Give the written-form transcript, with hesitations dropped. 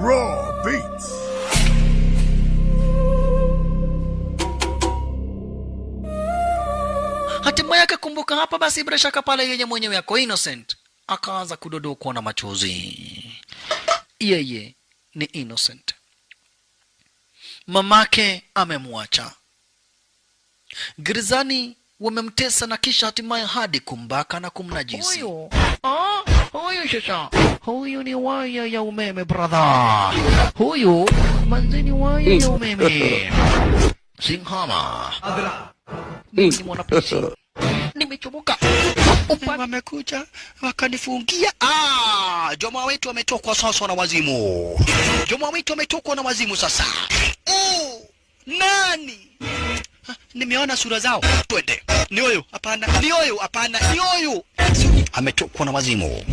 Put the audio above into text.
Raw Beats. Hatimaye akakumbuka hapa basi bila shaka pale yeye mwenyewe ako innocent, akaanza kudodokwa na machozi. Yeye ni innocent, mamake amemwacha gerezani, wamemtesa na kisha hatimaye hadi kumbaka na kumnajisi. Huyu huyu sasa, huyu ni waya ya umeme brother, huyu manzini waya ya umeme. Singhama, mimi ni mwanapolisi, nimechomoka. Wamekuja wakanifungia. Ah, jamaa wetu ametokwa sasa na wazimu. Jamaa wetu ametokwa na wazimu sasa. Oh, nani? Ah, nimeona sura zao. Twende. Ni huyu? Hapana. Ni huyu? Hapana. Ni huyu. Ametokwa na wazimu.